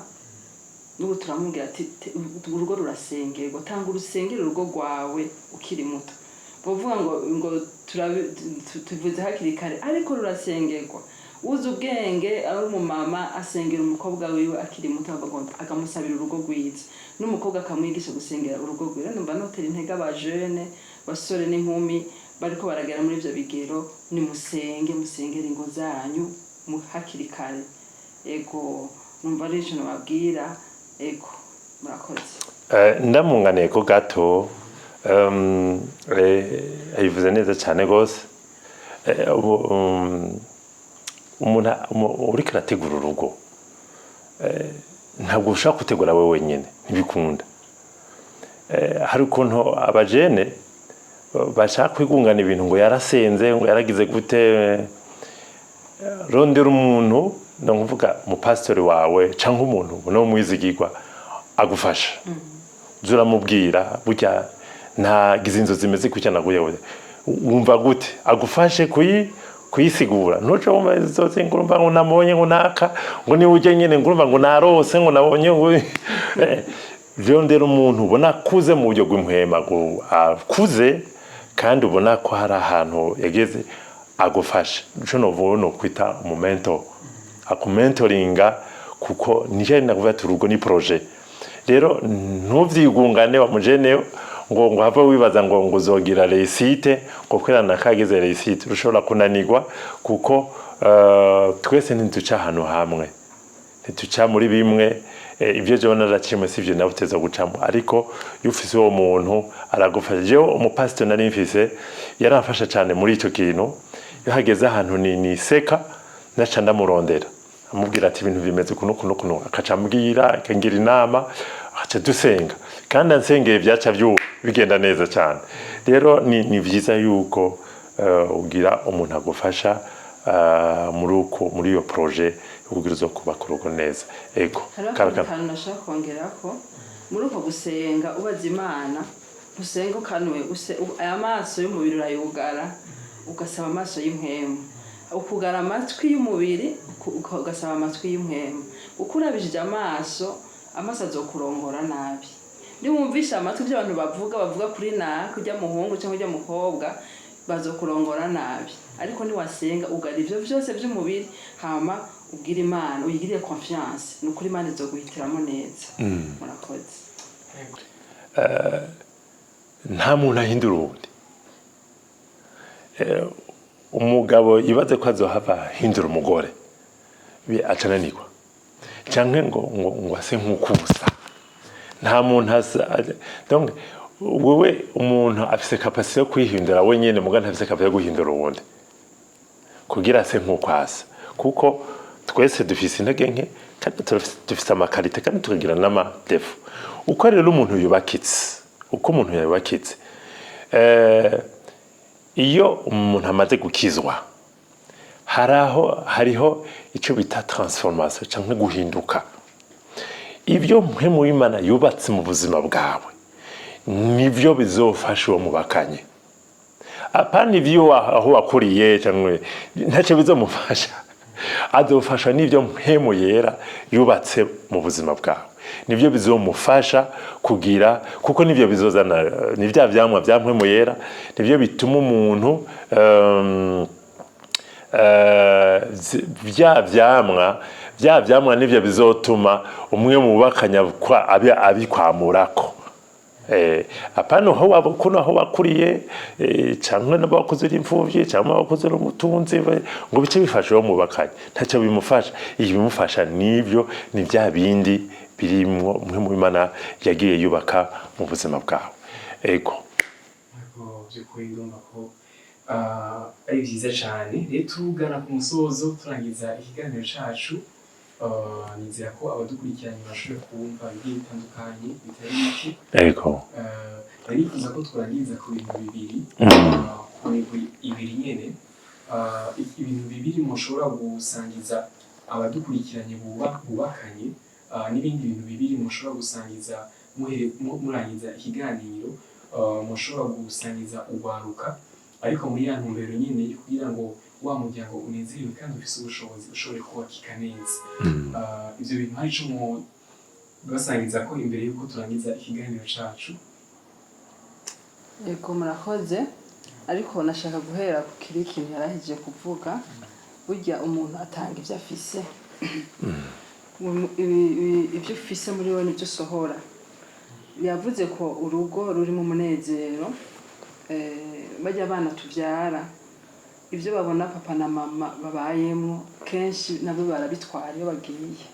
n'ubu turamubwira ati: "Urugo rurasengerwa, tanga urusengere urugo rwawe ukiri muto." Bavuga ngo tuvuze hakiri kare, ariko rurasengerwa. Uzi ubwenge ari umumama asengera umukobwa wiwe akiri muto, akamusabira urugo rwiza, n'umukobwa akamwigisha gusengera urugo rwiwe. Numva notera intege abajene, basore n'inkumi bariko baragera muri ivyo bigero: nimusenge, musengere ingo zanyu hakiri kare. Ego, numva ari ico nababwira. Ego, murakoze. Ndamunganiye ko gato, abivuze neza cyane rwose. Umuntu uriko arategura urugo, ntabwo ushobora gutegura we wenyine, ntibikunda. Hari ukuntu abajene Bashaka kwigungana ibintu ngo yarasenze, ngo yaragize gute. Rondera umuntu, ndakuvuga umupasitori wawe cyangwa umuntu ubona w'umwizigirwa agufasha. Uza uramubwira: "Burya ntagize inzozi zimeze gutya, naguye, wumva gute?" Agufashe kuyisigura. Ntuce wumva inzozi ngo urumva ngo nabonye ngo naka, ngo niba ujya nyine ngo urumva ngo narose, ngo nabonye ngo. Rondera umuntu ubona akuze mu buryo bw'impwema, akuze kandi ubona ko hari ahantu yageze, agufashe. Ico novuga no kwita umu mentor, akumentoringa, kuko nicyo nakuvuga ati urugo ni projet. Rero ntuvyigungane wa mujene, ngo have wibaza ngo uzogira réussite, ngo kubera nakagize réussite. Ushobora kunanirwa, kuko twese ntiduca ahantu hamwe, ntituca muri bimwe. Ibyo jewe naraciyemo sivyo nawe uteza gucamo. Ariko iyo ufise uwo muntu aragufasha. Jewe umupasitori nari mfise yaramfasha cyane muri ico kintu. Iyo hageze ahantu ni niseka, naca ndamurondera, amubwira ati: "Ibintu bimeze kuno kuno kuno." Akaca ambwira, akangira inama, akaca dusenga, kandi ansengeye byaca bigenda neza cyane. Rero ni byiza yuko ugira umuntu agufasha muri uko, muri iyo projet yo kugira uzo kubaka urugo neza. Ego. Hariho Kara- akandi kara. kantu nashaka kongera ko muri uko gusenga ubaza Imana, usenga ukanuye, aya maso y'umubiri urayugara, ugasaba amaso y'impwemu. Ukugara amatwi y'umubiri, ugasaba amatwi y'impwemu, kuko urabishije amaso, amaso azokurongora nabi. Niwumvisha amatwi ibyo abantu bavuga kuri naka, ujya muhungu cyangwa ujya mukobwa, bazokurongora nabi. Ariko niwasenga, ugara ivyo vyose vy'umubiri, hama ubwire Imana, uyigirire confiance, ni ukuri Imana izoguhitiramo neza. Murakoze. Nta muntu ahindura uwundi. Umugabo yibaze ko azohava ahindura umugore, acananirwa, canke ngo ase nk'ukusa. Nta muntu asa. Donc wewe, umuntu afise capacité yo kwihindura wenyene, muga ntafise capacité yo guhindura uwundi kugira ase nk'uko asa, kuko twese dufise intege nke kandi dufise ama qualités, kandi tukagira n'ama défauts. Uko rero umuntu yubakitse, uko umuntu yubakitse, iyo umuntu amaze gukizwa, hari aho hariho icyo bita transformation cyangwa guhinduka. Ibyo mpwemu w'Imana yubatse mu buzima bwawe nibyo bizofasha uwo mubakanye, apana ibyo aho wakuriye cyangwa ntacyo bizomufasha. Azofashwa n'ibyo mpwemu yera yubatse mu buzima bwawe, nibyo bizomufasha kugira, kuko nibyo bizozana, ni bya vyamwa bya mpwemu yera, nibyo bituma umuntu bya vyamwa nivyo bizotuma umwe mu bubakanya abikwamurako. Apana aho waba kuno, aho wakuriye, canke n'abakoze uri imfuvyi, canke abakoze uri umutunzi, ngo bice bifasha uwo mubakanye. Ntacyo bimufasha. Ibimufasha nibyo, ni bya bindi birimwo umwe mu Imana yagiye yubaka mu buzima bwawe. Ego. Ariko by'ukuri ndumva ko ari byiza cyane. Rero tugana ku musozo, turangiza ikiganiro cacu. Nizera ko abadukurikiranye bashoboye kumva bigiye bitandukanye bitari bike. Ego. Nari nifuza ko turangiza ku bintu bibiri, ku migwi ibiri nyene. Ibintu bibiri mushobora gusangiza abadukurikiranye bubakanye, n'ibindi bintu bibiri mushobora gusangiza murangiza ikiganiro, mushobora gusangiza urwaruka, ariko muri ya ntumbero nyene yo kugira ngo wa muryango unezerewe kandi ufise ubushobozi ushobore kubakika neza. Ivyo bintu hari ico basangiza ko imbere yuko turangiza ikiganiro cacu? Yego, murakoze. Ariko nashaka guhera ku kiri kintu yarahejeje kuvuga. Burya umuntu atanga ibyo afise. Ibyo ufise muri wowe nibyo usohora. Yavuze ko urugo rurimo umunezero. Bajya abana tubyara, ibyo babona papa na mama babayemo, kenshi nabo barabitwara iyo bagiye.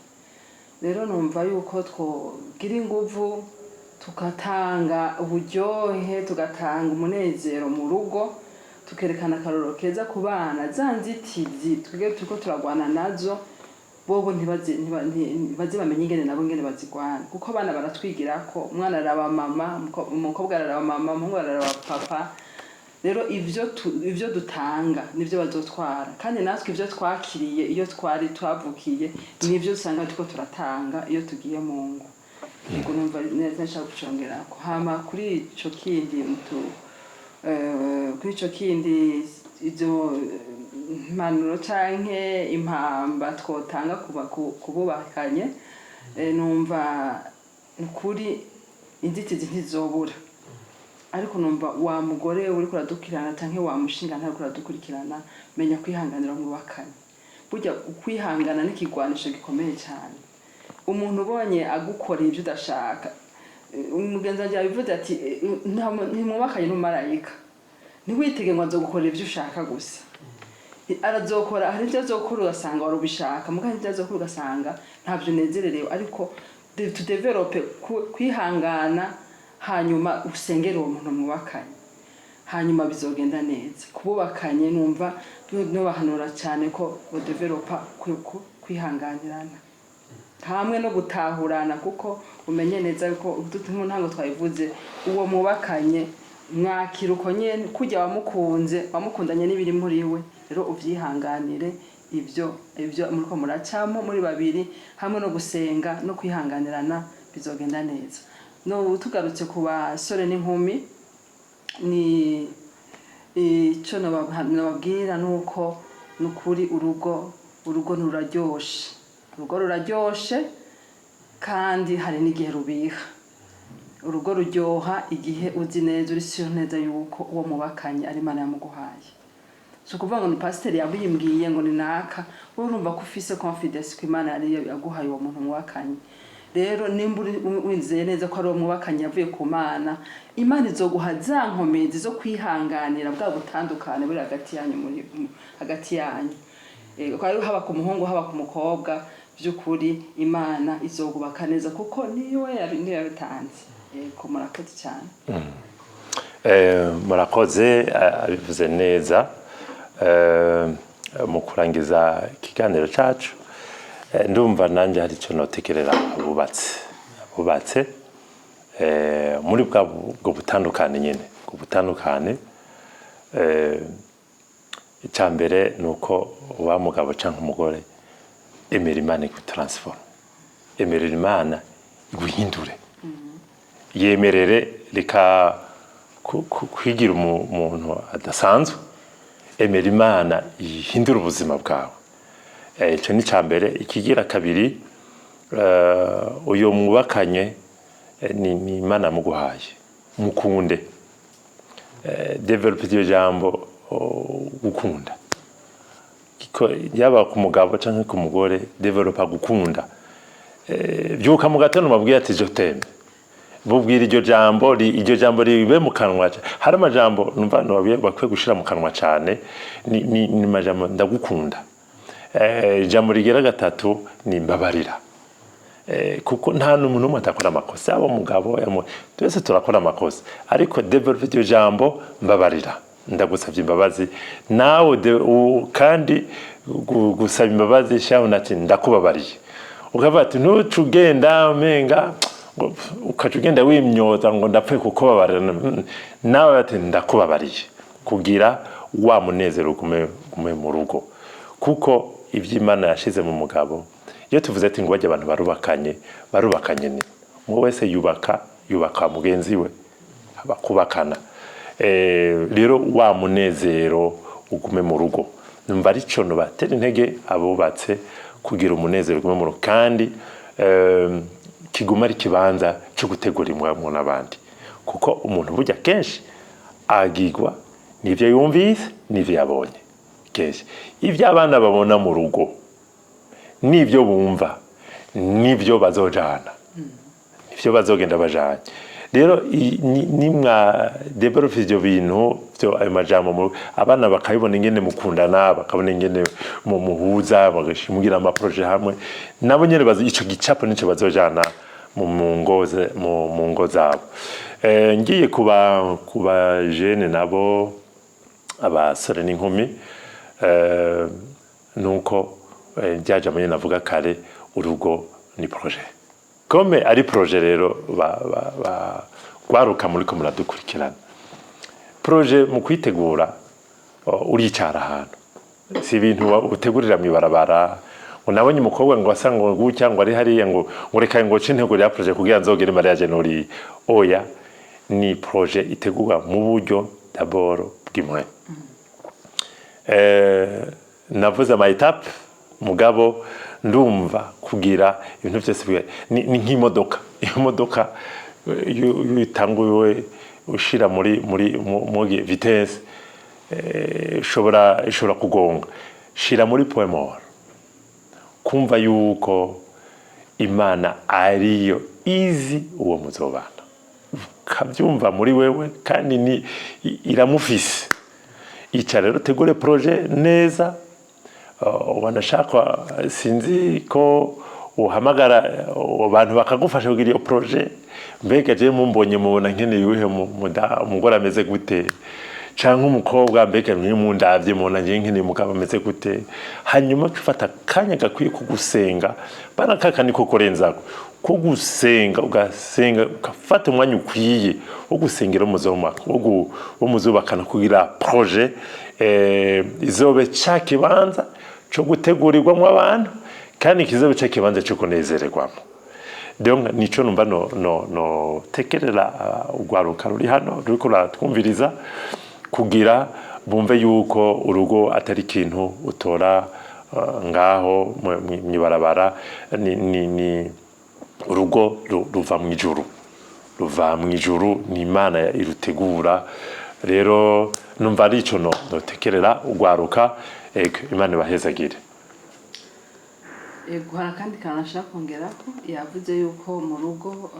Rero numva yuko twogira inguvu, tugatanga uburyohe, tugatanga umunezero mu rugo, tukerekana akarorero keza ku bana. Za nzitizi twebwe turiko turagwana nazo, bobo ntibaze bamenye ingene nabo ingene bazigwana, kuko abana baratwigira ko umwana araba mama, umukobwa araraba mama, umuhungu araraba papa. Rero ivyo dutanga nivyo bazotwara, kandi natwe ivyo twakiriye iyo twari twavukiye nivyo usanga turiko turatanga iyo tugiye mu ngo. Ubwo numva neza nshaka gucongerako. Hama kuri ico kindi kuri ico kindi, izo mpanuro canke impamba twotanga kububakanye, numva nukuri inzitizi ntizobura, ariko numva wa mugore uriko uradukurikirana canke wa mushinga ntariko uradukurikirana, menya kwihanganira mwubakanye. Burya ukwihangana n'ikigwanisho gikomeye cyane. Umuntu ubonye agukoreye ibyo udashaka, umugenzi wanjye yabivuze ati: "Ntimwubakanye n'umumarayika, ntiwitege ngo azogukorera ibyo ushaka gusa." Arazokora, hari ibyo azokora ugasanga wari ubishaka, muga hari ibyo azokora ugasanga ntabyo unezererewe. Ariko tudéveloppe kwihangana, hanyuma usengere uwo muntu mwubakanye, hanyuma bizogenda neza. Kububakanye numva nubahanura cyane ko badéveloppa kwihanganirana hamwe no gutahurana, kuko umenye neza ko mu ntango twabivuze, uwo mubakanye mwakira uko nyene kurya wamukunze, wamukundanye n'ibiri muri we. Rero uvyihanganire ibyo muriko muracamo muri babiri, hamwe no gusenga no kwihanganirana, bizogenda neza. No tugarutse ku basore n'inkumi, ni icyo nababwira nuko nukuri urugo ruraryoshe, urugo ruraryoshe, kandi hari n'igihe rubiha. Urugo ruryoha igihe uzi neza, uri sûr neza yuko uwo mubakanye ari Imana yamuguhaye. Si ukuvuga ngo ni pasiteri yabimbwiye, ngo ni naka. Wowe urumva ko ufise confidence ko Imana yari yaguhaye uwo muntu mubakanye. Rero nimba uri wizeye neza ko ari uwo mwubakanye yavuye ku Mana, Imana izoguha za nkomezi zo kwihanganira bwa butandukane buri hagati yanyu, hagati yanyu. Ko ari haba ku muhungu, haba ku mukobwa, by'ukuri Imana izogubaka neza, kuko niyo niyo yabitanze. Yego, murakoze cyane. Murakoze, abivuze neza. Mu kurangiza ikiganiro cacu, ndumva nanjye hari icyo notekerera abubatse muri bwa bwo butandukane nyine, ubwo butandukane. Icya mbere ni uko wa mugabo cyangwa umugore, emera Imana igutransforme, emerera Imana iguhindure, yemerere reka kwigira umuntu adasanzwe, emera Imana ihindure ubuzima bwawe. Icyo ni icya mbere. Ikigira kabiri, uyu mwubakanye ni Imana muguhaye, mukunde. Développe iryo jambo, gukunda. Yaba ku mugabo cyangwa ku mugore, développa gukunda. Byuka mu gatondo mubwire ati: "Je t'aime." Bubwira iryo jambo, iryo jambo ribe mu kanwa. Hari amajambo numva nobabwiye bakwiye gushira mu kanwa cyane, ni amajambo "ndagukunda". Ijambo rigera gatatu ni "mbabarira". Kuko nta n'umuntu n'umwe adakora amakosa, yaba umugabo, twese turakora amakosa, ariko développe iryo jambo "mbabarira", ndagusabye imbabazi nawe. Kandi gusaba imbabazi, shabona ati: "Ndakubabariye." Ukavuga ati ntuce ugenda umenga ngo ukaca ugenda wimyoza ngo ndapfuye kukubabarira. Nawe ati: "Ndakubabariye," kugira wa munezero ugume mu rugo, kuko ibyo Imana yashize mu mugabo. Iyo tuvuze ati ngo bajya abantu barubakanye, barubakanye ni umwe wese yubaka mugenzi we, bakubakana. Rero wa munezero ugume mu rugo. Numva ari cyo batera intege abubatse, kugira umunezero ugume mu rugo, kandi kiguma ari ikibanza cyo gutegura imwamwo n'abandi, kuko umuntu burya kenshi agigwa n'ivyo yumvise n'ivyo yabonye. Kenshi ibyo abana babona mu rugo n'ibyo bumva n'ibyo bazojana, nivyo bazogenda bajanye. Rero nimwa développe ivyo bintu byo, ayo majambo abana bakabibona ingene mukundana, bakabona ingene mu muhuza, bagashimugira amaprojets hamwe, nabo nyene bazi ico gicapo nico bazojana mu ngo zabo. Ngiye kuba jeunes nabo, abasore n'inkumi, nuko rya jambo nyene navuga kare, urugo ni projet. Comme ari projet rero, ba, ba, ba, gwaruka muriko muradukurikirana, Projet mu kwitegura, uricara ahantu, si ibintu utegurira mw'ibarabara ngo nabonye umukobwa ngo asa ngo gutya, ngo ari hariya, ngo reka ngo ce ntegurira projet kugira nzogere mariage nuriya. Oya, ni projet itegurwa mu buryo d'abord bw'imwe. Navuze ama étapes, mugabo ndumva kugira ibintu byose ni nk'imodoka. Imodoka, iyo utanguye ushira muri vitesse, ishobora kugonga. Shira muri point mort, kumva yuko Imana ariyo izi uwo muzobana, ukabyumva muri wewe, kandi ni iramufise. Icara rero, utegure projet neza. Wanashaka, sinzi ko uhamagara abantu bakagufasha kugira iyo projet. Mbega je mumbonye mubona nkeneye uwuhe umugore ameze gute, canke umukobwa? Mbega mwe mundavye mubona nje nkeneye umugabo ameze gute? Hanyuma ufata akanya gakwiye ko gusenga, bana kaka niko kurenzako ko gusenga, ugasenga, ugafata umwanya ukwiye wo gusengera wo muzubakana, kugira projet izobe ca kibanza co gutegurirwamo abantu, kandi kizobe ca kibanza co kunezererwamo. Donc nico numva no tekerera urwaruka ruri hano ruriko ruratwumviriza, kugira bumve yuko urugo atari ikintu utora ngaho mw'ibarabara. Ni urugo ruva mu ijuru, ruva mu ijuru, ni Imana irutegura. Rero numva ari ico notekerera urwaruka. Ego, Imana ibahezagire. Yego, hari akandi kantu ashaka kongerako. Yavuze yuko mu rugo,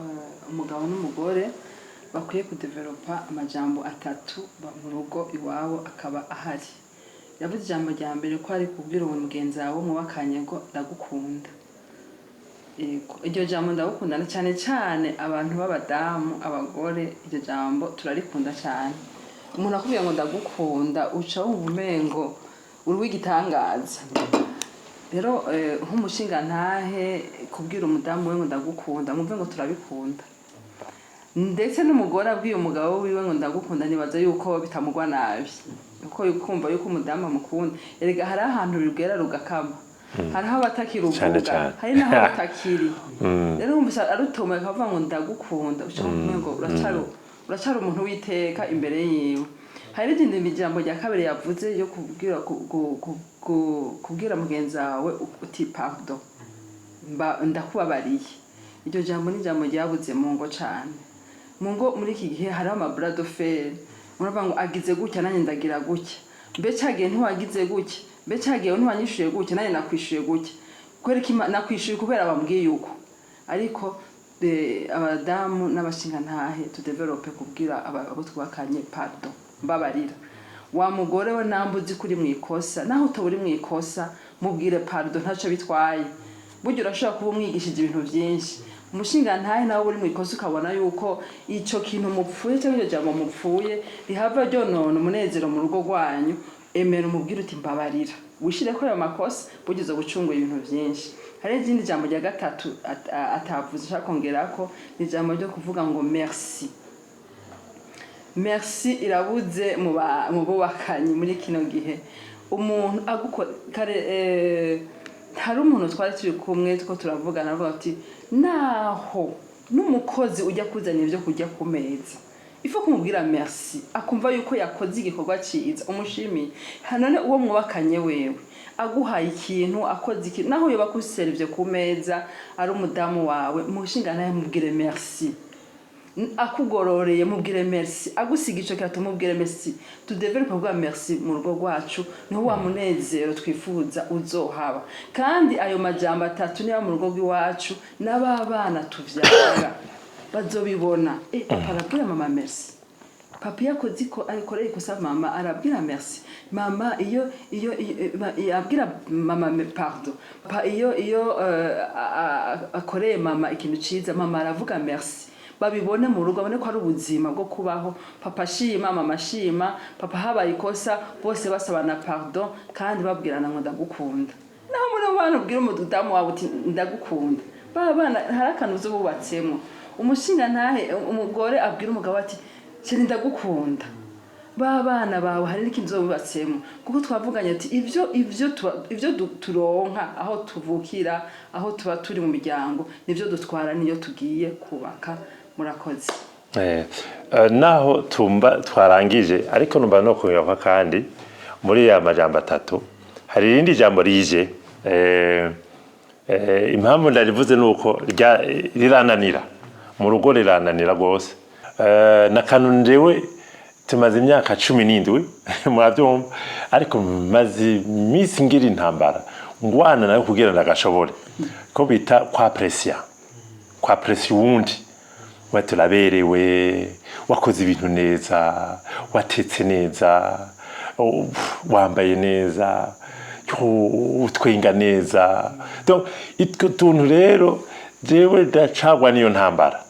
umugabo n'umugore bakwiye kudevelopa amajambo atatu mu rugo iwabo akaba ahari. Yavuze ijambo rya mbere ko ari kubwira uwo mugenzi wawe mubakanye ngo "Ndagukunda." Yego, iryo jambo "ndagukunda", na cyane cyane abantu b'abadamu, abagore, iryo jambo turarikunda cyane. Umuntu akubwiye ngo "Ndagukunda", uca wumva umengo uri w'igitangaza. Rero nk'umushingantahe kubwira umudamu we ngo "Ndagukunda", mwumve ngo turabikunda. Ndetse n'umugore abwiye umugabo wiwe ngo "Ndagukunda", nibaza yuko bitamugwa nabi, kuko kumva yuko umudamu amukunda. Erega hari ahantu rugera rugakama, hariho abatakiruvuga. Cane cane. Hari n'aho rutakiri. Rero wumvise arutomoye akavuga ngo "Ndagukunda", uca wumva ngo uracari umuntu w'iteka imbere yiwe. Hari n'irindi jambo rya kabiri yavuze yo kubwira kubwira mugenzi wawe uti "Pardon, ndakubabariye." Iryo jambo ni ijambo ryabuze mu ngo cane. Mu ngo muri iki gihe hariho ama bras de fer. Muravuga ngo agize gutya, nanjye ndagira gutya. Mbe cagihe ntiwagize gutya? Mbe cagihe ntiwanyishuye gutya? Nanjye nakwishuye gutya kubera ko nakwishuye kubera bambwiye uko. Ariko abadamu n'abashingantahe, tudevelope kubwira abo twubakanye "Pardon, mbabarira." Wa mugore we, namba uzi ko uri mu ikosa, naho utaba uri mu ikosa, mubwire "Pardon", ntacyo bitwaye. Burya urashobora kuba umwigishije ibintu byinshi. Umushingantahe nawe uri mu ikosa, ukabona yuko ico kintu mupfuye cyangwa iryo jambo mupfuye rihava ryonona umunezero mu rugo rwanyu, emera umubwire uti "Mbabarira", wishire ko ayo makosa. Burya uza gucungura ibintu byinshi. Hari izindi jambo rya gatatu atavuze nshaka kongerako, ni ijambo ryo kuvuga ngo "Merci." Merci irabuze mu bubakanye muri kino gihe. Umuntu aguko kare, hari umuntu twari turi kumwe two turavugana, avuga ati naho n'umukozi ujya kuzana ibyo kurya ku meza, ifu kumubwira merci, akumva yuko yakoze igikorwa cyiza, umushimiye. None uwo mwubakanye wewe aguhaye ikintu, akoze ikintu, naho yoba akuserivye ku meza ari umudamu wawe, mushinga nawe mubwire merci. Akugororeye, mubwire merci. Agusiga ico kirato, mubwire merci. Tudevelope kuvuga merci mu rugo rwacu, niho wa munezero twifuza uzohaba. Kandi ayo majambo atatu niba mu rugo rw'iwacu, n'ababana tuvyara bazobibona. Papa arabwira mama merci. Papa iyo akoze akoreye ikosa, mama arabwira merci. Mama iyo abwira mama pardon. Papa iyo akoreye mama ikintu ciza, mama aravuga merci. Babibone mu rugo, babone ko ari ubuzima bwo kubaho, papa ashima, mama ashima. Papa habaye ikosa, bose basabana pardon, kandi babwirana ngo "Ndagukunda." Naho muri abo bana ubwira umudamu wawe uti "Ndagukunda", ba bana hari akantu uzi bubatsemo. Umushinga ntahe, umugore abwira umugabo ati "Chéri, ndagukunda", Ba bana bawe hari n'ikintu uzobubatsemo, kuko twavuganye ati ivyo turonka aho tuvukira, aho tuba turi mu miryango, nivyo dutwara niyo tugiye kubaka. Murakoze. Naho tumba twarangije, ariko numva no kuyoka kandi muri ya majambo atatu hari irindi jambo rije. Impamvu ndarivuze nuko rirananira mu rugo, rirananira rwose. Nakantu njewe tumaze imyaka 17, murabyumva, ariko maze iminsi ngira intambara ngwana nayo kugira ndagashobore, ko bita kwapprécier, kwapprécier uwundi. We turaberewe, wakoze ibintu neza, watetse neza, wambaye neza, utwenga neza. Donc itwo tuntu rero jewe ndacagwa niyo ntambara.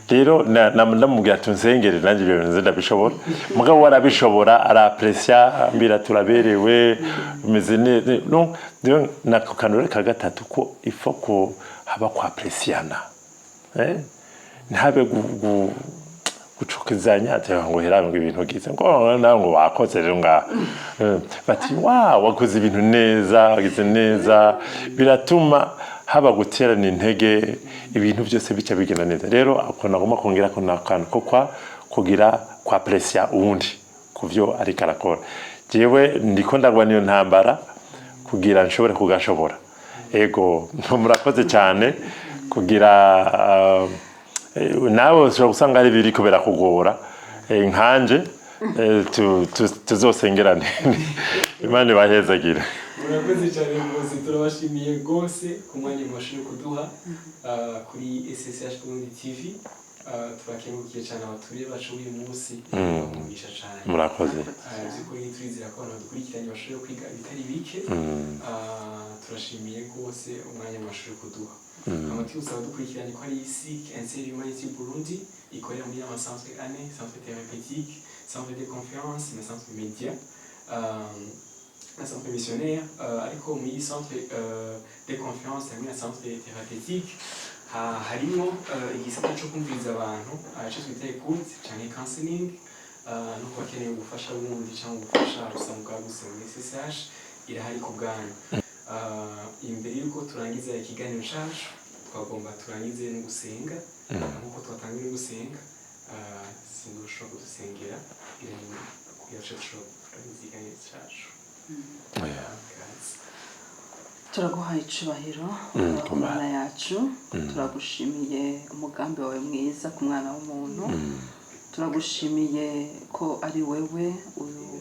Rero ndamubwira ati nsengere nanjye ibyo bintu ndabishobora. Mugabo we arabishobora, arapprécia, mbira turaberewe, umeze neza. No rero nako kantu rero ka gatatu ko ifo ko haba kwappréciana, ntihabe gucukizanya, ati ngo hera ngo ibintu ugize ngo nawe ngo wakoze rero ngaha. Bati wa wakoze ibintu neza, wagize neza, biratuma haba guterana intege, ibintu byose bica bigenda neza. Rero ako nagomba kongera ko nakantu ko kwa kugira kwapprécier uwundi kuvyo ariko arakora. Jewe ndiko ndagwa niyo ntambara kugira nshobore kugashobora. Ego, murakoze cyane. Kugira nawe ushobora gusanga hari ibiriko birakugora, nkanje tuzosengerane, Imana ibahezagire. Murakoze cyane rwose, turabashimiye rwose ku mwanya mwashoboye kuduha kuri SSH Burundi TV. Turakengurukiye cyane abaturiye bacu uyu munsi, umugisha cyane. Murakoze. By'ukuri turizera ko abantu badukurikiranye bashoboye kwiga ibitari bike. Turashimiye rwose umwanya mwashoboye kuduha. Hama twibutsa abadukurikiranye ko ari Seek and Save Humanity Burundi ikorera muri ama centre ane: centre thérapeutique, centre de conférence na centre média, na centre missionnaire. Ariko muri centre de conférence hamwe na centre thérapeutique harimo igisata cyo kumviriza abantu, ico twita écoute canke counseling, no ku bakeneye ubufasha bundi cyangwa ubufasha busanzwe bwagutse muri SSH irahari ku bwanyu. Imbere yuko turangiza ikiganiro cacu, twagomba turangize no gusenga nk'uko twatangiye no gusenga. Sinzi ushobora kudusengera kugira ngo kugira dushobora kurangiza ikiganiro cacu. Kaze. Turaguhaye icubahiro, Kumara. Mana yacu, turagushimiye umugambi wawe mwiza ku mwana w'umuntu. Turagushimiye ko ari wewe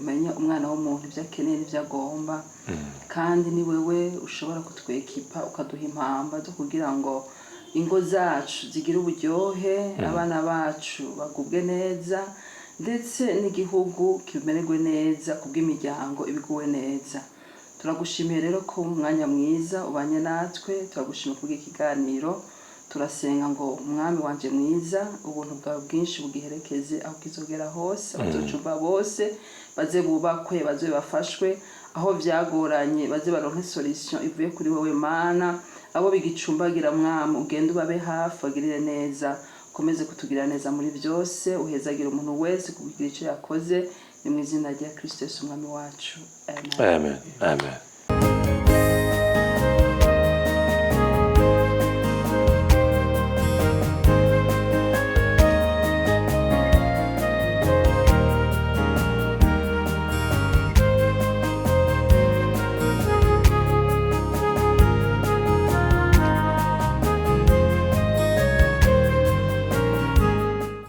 umenya umwana w'umuntu ibyo akeneye n'ibyo agomba, kandi ni wewe ushobora kutwéquipa, ukaduha impamba zo kugira ngo ingo zacu zigire uburyohe, abana bacu bagubwe neza, ndetse n'igihugu kimererwe neza kubw'imiryango ibiguwe neza. Turagushimiye rero ko umwanya mwiza ubanye natwe. Turagushimiye kubw'ikiganiro. Turasenga ngo umwami wanje mwiza, ubuntu bwawe bwinshi bugiherekeze aho kizogera hose, abazocumva bose baze bubakwe, baze bafashwe, aho vyagoranye baze baronke solution ivuye kuri wowe Mana. Abo bigicumbagira, Mwami, ugende ubabe hafi, bagirire neza, ukomeze kutugira neza muri byose, uhezagire umuntu wese kugira icyo yakoze. Ni mu izina rya Kristo Yesu Umwami wacu, amen. Amen, amen.